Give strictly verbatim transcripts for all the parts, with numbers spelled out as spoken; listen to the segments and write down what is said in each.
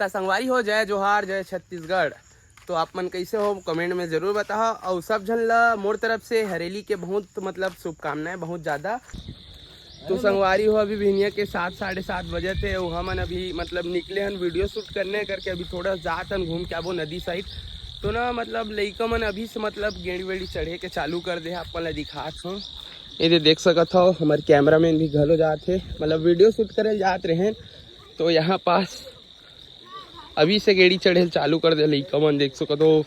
त संगवारी हो, जय जोहार, जय छत्तीसगढ़। तो आप मन कैसे हो, कमेंट में जरूर बताओ। और सब झन ला मोर तरफ से हरेली के बहुत, मतलब, शुभकामनाएं बहुत ज्यादा। तो संगवारी हो, अभी भिनिया के सात, साढ़े सात बजे थे, वो हमन अभी, मतलब, निकले हन वीडियो शूट करने करके। अभी थोड़ा जात हन घूम के आबो नदी साइड। तो ना, मतलब, लइका मन अभी से, मतलब, गेड़ी वेड़ी चढ़े के चालू कर दे, आप मन ला दिखात हूँ। ये दे देख सकत हो, हमारे कैमरामैन भी घलो जात हे, मतलब, वीडियो शूट करे जात रहे। तो यहाँ पास अभी से गेड़ी चढ़े चालू कर दे लइका मन, देख सकत हो।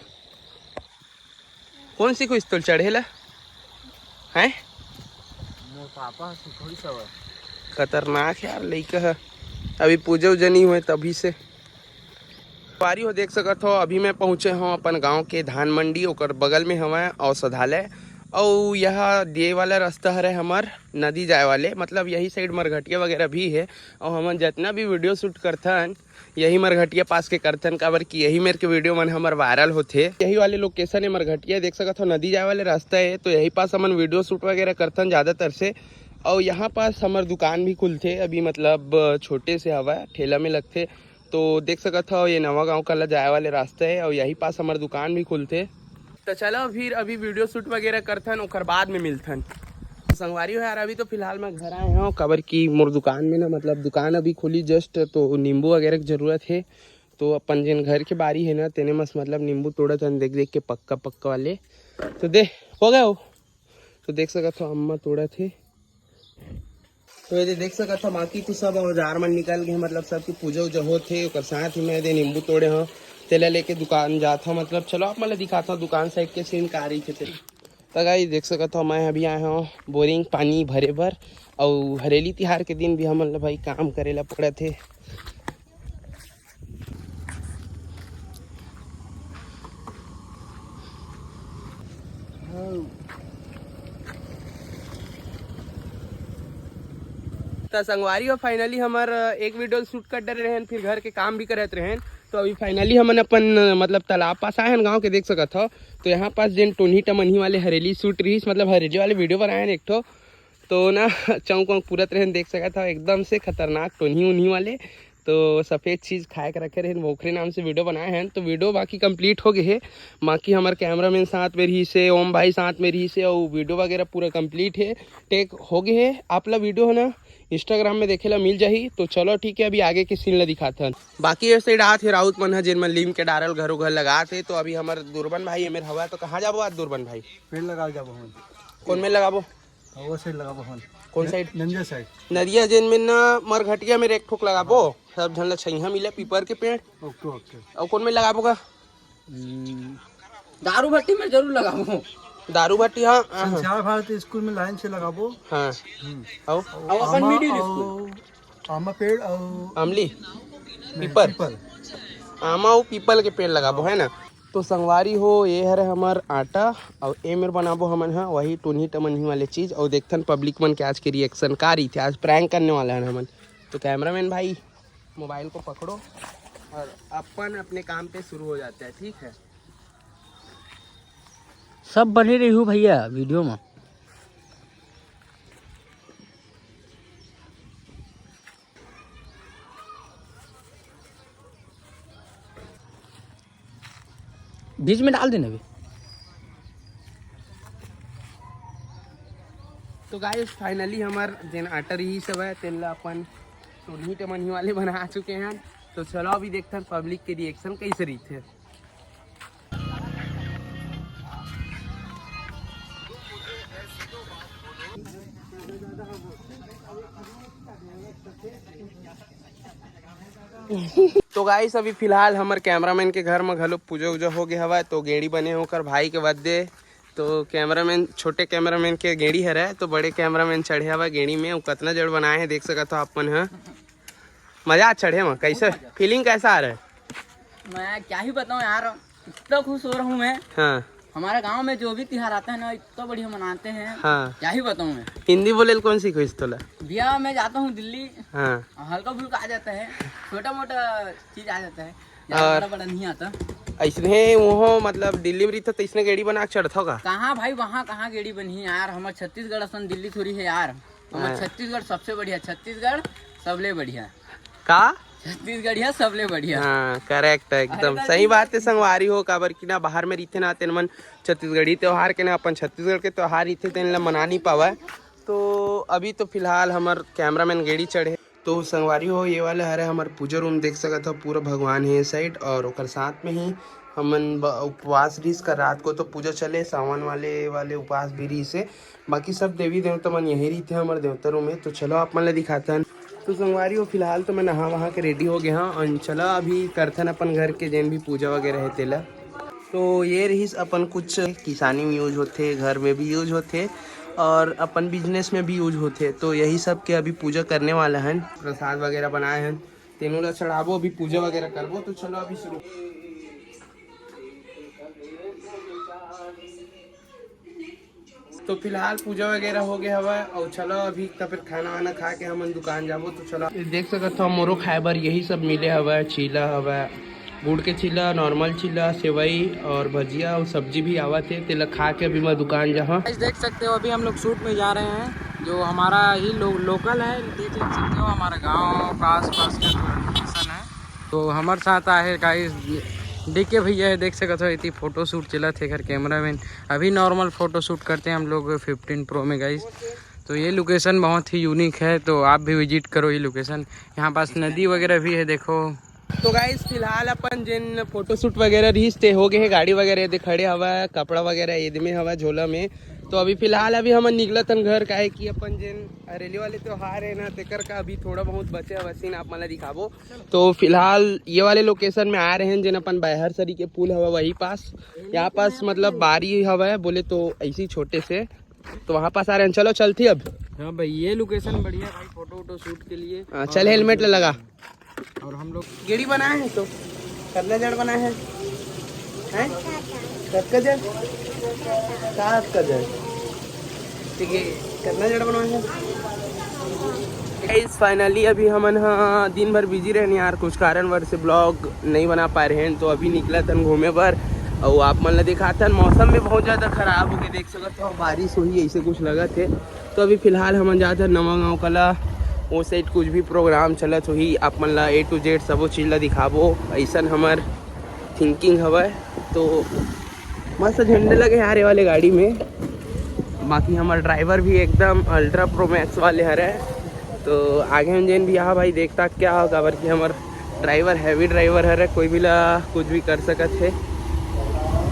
कौन सी कुछ तो चढ़े ला? हैं? मोर पापा सिखोई सवा। खतरनाक यार लइका है। अभी पूजा उजा नहीं हुए तभी से। पारी हो देख सकत हो, अभी मैं पहुँचे हूँ अपन गांव के धान मंडी, ओकर बगल में हवय औषधालय। अउ यह दे वाला रास्ता हरे हमर नदी जाए वाले, मतलब यही साइड मरघटिया वगैरह भी है। अउ हमन जितना भी वीडियो शूट करथन, यही मरघटिया पास के करथन, काबर कि यही मेर के वीडियो मन हमर वायरल होथे। यही वाले लोकेशन है मरघटिया, देख सकत हो नदी जाए वाले रास्ता है, तो यही पास हमन वीडियो शूट वगैरह करथन ज़्यादातर से। और यहाँ पास हमर दुकान भी खुलथे अभी, मतलब छोटे से हवा ठेला में लगथे। तो देख सकत हो ये नवा गांव कला जाए वाले रास्ता है और यही पास हमर दुकान भी खुलथे। तो चलो फिर अभी वीडियो शूट वगैरह करथन, ओकर बाद में मिलथन। संगवारी हो यार, अभी तो फिलहाल मैं घर आए हूँ, काबर कि मोर दुकान में ना, मतलब दुकान अभी खुली जस्ट, तो नींबू वगैरह की जरूरत है। तो अपन जिन घर के बारी है ना, तेने मस मतलब नींबू तोड़त हन देख देख के, पक्का पक्का वाले। तो दे, हो गया हो। तो देख सकत हो अम्मा तोड़त हे। तो ये दे देख सकत हो, बाकी तो सब औजार मन निकल गए, मतलब सबकी पूजा उजा होत हे। ओकर साथ ही मैं ये दे नींबू तोड़े हूँ, तेला लेके दुकान जात हूँ। मतलब चलो आप मतलब दिखाता हूँ दुकान साइड के सीन का रही थे। तो गाइस देख सकत हो, मैं अभी आए हूँ बोरिंग पानी भरे बर, अउ हरेली तिहार के दिन भी हमन ल भाई काम करे ला पड़त हे। त संगवारी हो, फाइनली हमर एक वीडियो शूट कर डरे रहन, फिर घर के काम भी करत रहन। तो अभी फाइनली हमन अपन, मतलब, तालाब पास आए हन गांव के, देख सकत हो। तो यहाँ पास जेन टोनही टमनही वाले हरेली शूट रहीस, मतलब हरेली वाले वीडियो बनाए हन एक ठो, तो ना चौंक वौंक पूरत रहन, देख सकत हो एकदम से खतरनाक टोनही उन्ही वाले। तो सफेद चीज खाए के रखे रहन, ओखरे नाम से वीडियो बनाए हन। तो वीडियो बाकी कंप्लीट हो गए हे, बाकी हमर कैमरामैन साथ में रहीस हे, ओम भाई साथ में रहीस हे, और वीडियो वगैरह पूरा कंप्लीट हे, टेक हो गए हे। आप ला वीडियो हो ना इंस्टाग्राम में देखे ला मिल जाही। तो चलो ठीक है, अभी आगे के सीन ला दिखाथन। बाकी ऐसे डाहत हे राउत मन ह, जेन मन लीम के डारल घरो घर लगात हे। तो अभी हमर दुर्बन भाई एमेर हवा, तो कहाँ जाबो आज दुर्बन भाई? पेड़ लगा जाबो हम। कौन में लगाबो? वो साइड लगाबो हम। कौन साइड? नंदिया साइड। नदिया जेन में ना मरघटिया में एक ठोक लगाबो, सब झन ला छइहा मिले पीपर के पेड़। ओके, ओके। और कौन में लगाबो का? हम्म, दारू भट्टी में जरूर लगाबो। दारू भट्टी, हाँ, हाँ, हाँ। संस्कार भारती स्कूल में लाइन से लगाबो। हाँ। हम्म। और? और अपन आमा मिडिल और स्कूल। आमा पेड़ और आमली? नहीं, पीपल। पीपल। आमा और पीपल के पेड़ लगाबो, है ना? तो संगवारी हो, ये हरे हमर आटा, और ए मेर बनाबो हमन ह वही टोनही टमनही वाले चीज। और देखथन पब्लिक मन के आज के रिएक्शन का रही थे, आज प्रैंक करने वाला है हमन। तो कैमरामैन भाई, मोबाइल को पकड़ो और अपन अपने काम पे शुरू हो जाते हैं, ठीक है? सब बने रही हो भैया वीडियो में। बीच में डाल देना अभी। तो गाइस, फाइनली हमर जेन आटा रही सब है, तेन ला अपन टोनही टमनही वाले बना चुके हैं। तो चलो अभी देखते हैं पब्लिक के रिएक्शन कैसे रही थे। तो गाइस, अभी फिलहाल हमर कैमरामैन के घर में घलो पूजा उजा हो गया हवा, तो गेड़ी बने हे ओकर भाई के बर्थडे। तो कैमरामैन, छोटे कैमरामैन के गेड़ी हरे, तो बड़े कैमरामैन चढ़े हवा गेड़ी में। वो कतना जड़ बनाए हैं, देख सकत हो अपन ह। मजा आ चढ़े में, कैसे, फीलिंग कैसा आ रहा है? मैं क्या ही बताऊं यार, इतना खुश हो रहा हूँ मैं। हाँ। हमारे गांव में जो भी तिहार आता है ना, इतना बढ़िया मनाते हैं। हाँ। क्या ही बताऊं मैं। हिंदी बोले कौन सी खुश तोला? भैया, मैं जाता हूँ दिल्ली। हाँ। हल्का फुल्का आ जाता है, छोटा मोटा चीज आ जाता है, ज्यादा और बड़ा बड़ा नहीं आता। ऐसने वो, मतलब, दिल्ली में रहिथो तो इसने गेड़ी बना के चढ़थो का? कहाँ भाई, वहाँ कहाँ गेड़ी बनही यार, हमार छत्तीसगढ़ असन दिल्ली थोड़ी है यार। हमार हाँ। छत्तीसगढ़ सबसे बढ़िया, छत्तीसगढ़ सबले बढ़िया। का? छत्तीसगढ़िया सबले बढ़िया। हाँ, करेक्ट, एकदम सही बात है संगवारी हो। काबर कि ना बाहर में रहिथे ना, तेन मन छत्तीसगढ़ी त्योहार के ना, अपन छत्तीसगढ़ के त्योहार रहिथे, तेन ला मना नहीं पावय। तो अभी तो फिलहाल हमर कैमरामैन गेड़ी चढ़े। तो संगवारी हो, ये वाला हरे हमर पूजा रूम, देख सकत हो पूरा भगवान है ये साइड, और ओकर साथ में ही हमन ब- उपवास रहिस कर रात को, तो पूजा चले, सावन वाले वाले उपवास भी रहिस हे। बाकी सब देवी देवता मन यही रहिथे हमर देवता रूम में। तो चलो आप मन ला दिखाथन। तो संगवारी हो, फिलहाल तो मैं नहा वहा के रेडी हो गया हूँ, और चलो अभी करथन अपन घर के जेन भी पूजा वगैरह है तेला। तो ये रहिस अपन कुछ किसानी में यूज होथे, घर में भी यूज होथे, और अपन बिजनेस में भी यूज होथे। तो यही सब के अभी पूजा करने वाला हन, प्रसाद वगैरह बनाए हन, तेनों ला चढ़ाबो, अभी पूजा वगैरह करबो। तो चलो अभी शुरू। तो फिलहाल पूजा वगैरह हो गया हवय, और चलो अभी तब फिर खाना वाना खा के हमन दुकान जाबो। तो चलो, ये देख सकत हो मोरो खाए बर यही सब मिले हवय, चीला हवय, गुड़ के चीला, नॉर्मल चीला, सेवई और भजिया और सब्जी भी आवत है। तेला खा के अभी मैं दुकान जाहा। गाइस देख सकते हो, अभी हम लोग शूट में जा रहे हैं। जो हमारा ही लो, लोकल है, देख सकते हो हमारे गांव का आसपास का थोड़ा लोकेशन है। तो हमारे साथ आए गाइस डीके भैया है, देख सकते हो इतनी फोटो शूट चलत है। घर कैमरामैन अभी नॉर्मल फोटो शूट करते हैं हम लोग फिफ्टीन प्रो में गाइस। तो ये लोकेशन बहुत ही यूनिक है, तो आप भी विजिट करो ये लोकेशन। यहाँ पास नदी वगैरह भी है, देखो। तो गाइस फिलहाल अपन जेन फोटोशूट वगैरह रहिस ते हो गए है, गाड़ी वगैरह ये दे खड़े हवा, कपड़ा वगैरह ये दे में हवा झोला में। तो अभी फिलहाल अभी हमन निकलत हन घर, काहे कि अपन जेन हरेली वाले त्योहार है ना, तेकर का अभी थोड़ा बहुत बचे हवा सीन आप मन ला दिखाबो। तो फिलहाल ये वाले लोकेशन में आ रहे हैं, जेन अपन बैहर सरी के पुल हवा वही पास, यहाँ पास मतलब बारी हवा है बोले तो ऐसी छोटे से, तो वहाँ पास आ रहे हैं। चलो चलती अब। हाँ भाई, ये लोकेशन बढ़िया है भाई फोटो वोटो शूट के लिए। हाँ, चल हेलमेट ले लगा। और हम लोग गेड़ी बनाए हैं तो करना जड़ बनाए हैं, हैं? कतका जड़? का कतका जड़? ठीक है, करना जड़ बनाए हैं। गाइस फाइनली अभी हमन ह दिन भर बिजी रहन यार, कुछ कारणवश से ब्लॉग नहीं बना पाए रहे हैं, तो अभी निकलत हन घूमे बर। और आप मन ला दिखाथन, मौसम भी बहुत ज़्यादा खराब हो गया, देख सकत हो बारिश होही ऐसे कुछ लगत है। तो अभी फिलहाल हमन जात हन नवा गाँव कला, वो साइड कुछ भी प्रोग्राम चलत होही, आप मन ला ए टू जेड सबो चीज ला दिखाबो, ऐसन हमर थिंकिंग हवय। तो मस्त झंडे लगे यार ये वाले गाड़ी में। बाकी हमर ड्राइवर भी एकदम अल्ट्रा प्रो मैक्स वाले हरे। तो आगे हम जेन भी यहाँ भाई देखता क्या हो, काबर कि हमर ड्राइवर हैवी ड्राइवर हरे, कोई भी ला कुछ भी कर सकत है।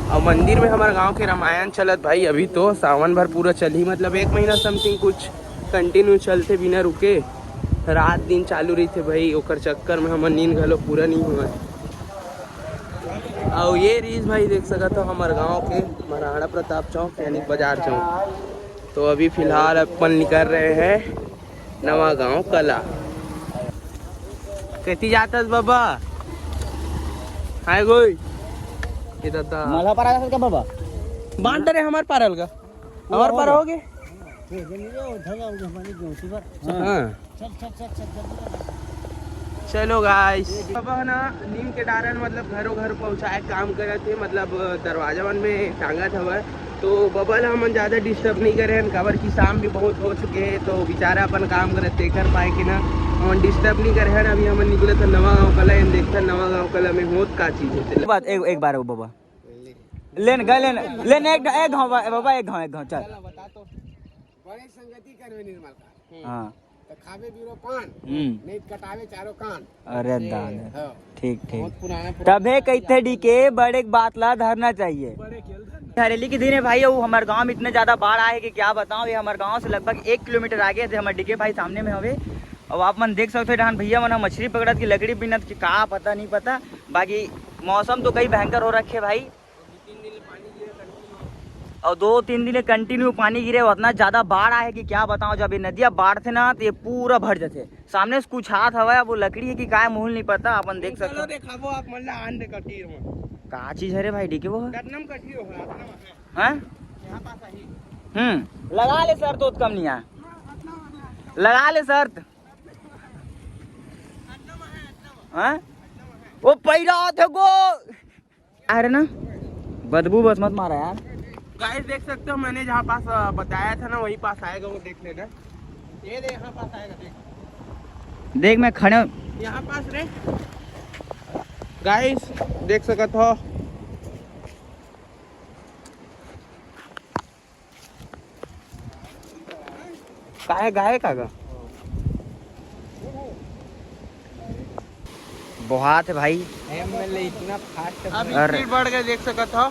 और मंदिर में हमारे गांव के रामायण चलत भाई, अभी तो सावन भर पूरा चलही, मतलब एक महीना समथिंग कुछ कंटिन्यू चलते बिना रुके, रात दिन चालू रहिथे भाई। ओकर चक्कर में हमर नींद घलो पूरा नहीं हुआ। और ये रीस भाई देख सकत हो हमारे गांव के महाराणा प्रताप चौक यानी बाजार चौक। तो अभी फिलहाल अपन निकल रहे हैं नवा गांव कला। कति जात हस बाबा? हाय गोई। ये दादा। मला पारा जात का बाबा? बांट डरे हमार पारल का। हमार पारा हो गए। हाँ। चलो गाइस, बाबा है ना नीम के डारन मतलब घरों घर पहुंचाए काम करत है, मतलब दरवाजा मन में टांगत हवय। तो बबा ला हमन ज्यादा डिस्टर्ब नहीं करे हन, काबर कि शाम भी बहुत हो चुके हैं, तो बेचारा अपन काम करत तेकर पाए के ना हमन डिस्टर्ब नहीं करे हन। अभी हमन निकलत हन नवा गांव कला, एन देखथन नवा गांव कला में होत का चीज होते। बात एक, एक बार हो बाबा, लेन गए लेन लेन एक एक घाव बा- बाबा, एक घाव, एक घाव चल। बड़े संगति करवे निर्मल का। हाँ। तो खावे बीरो पान, हम्म। नहीं कटावे चारों कान। अरे दादा। हाँ। ठीक ठीक। बहुत पुराना पुराना। तभे कहते डीके बड़े के बात ला धरना चाहिए। हरेली के दिन है भाई, वो हमारे गांव में इतने ज्यादा बाढ़ आए कि क्या बताऊं। ये हमारे गांव से लगभग एक किलोमीटर आगे थे हमारे डीके भाई, सामने में हवे। और आप मन देख सकते हो, डहान भैया मन ह मछली पकड़त की लकड़ी बीनत की का पता नहीं पता, बाकी मौसम तो कई भयंकर हो रखे भाई। और दो तीन दिन कंटिन्यू पानी गिरे, उतना ज्यादा बाढ़ आए कि क्या बताऊं। जब ये नदिया बाढ़ थे ना तो ये पूरा भर जाते। सामने से कुछ हाथ हवा है, वो लकड़ी है कि काय, मुहूल नहीं पता, अपन देख सकते हो। देखाबो आप मन ला आन दे कटीर में। का चीज है रे भाई, डीके वो है? रत्नम कटीर हो, रत्नम है। हैं? यहाँ पास आई। हम्म, लगा ले सर, तो कम नहीं है, लगा ले सर। हैं? वो पैरा थे गो। अरे ना, बदबू बस मत मारा यार। गाइस देख सकते हो, मैंने जहाँ पास अ, बताया था ना, वहीं पास आएगा, वो देख लेना। ये दे, यहाँ पास आएगा, देख। देख, मैं खड़े हूँ यहाँ पास रे। गाइस, देख सकत हो, काहे गाय का गा? बोहात है भाई। एमएलए इतना फास्ट है। अभी अरे। स्पीड बढ़ गया, देख सकत हो।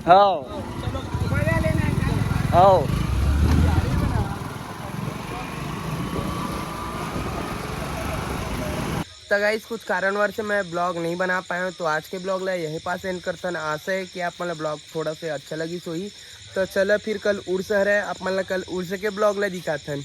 हो। हो। तो गाइस, कुछ कारणवश से मैं ब्लॉग नहीं बना पाया हूँ, तो आज के ब्लॉग ला यहीं पास एंड करथन। आशा है कि आप मन ला ब्लॉग थोड़ा से अच्छा लगिस होही। तो चलो फिर कल उर्स हरे, आप मन ला कल उर्स के ब्लॉग ला दिखाथन।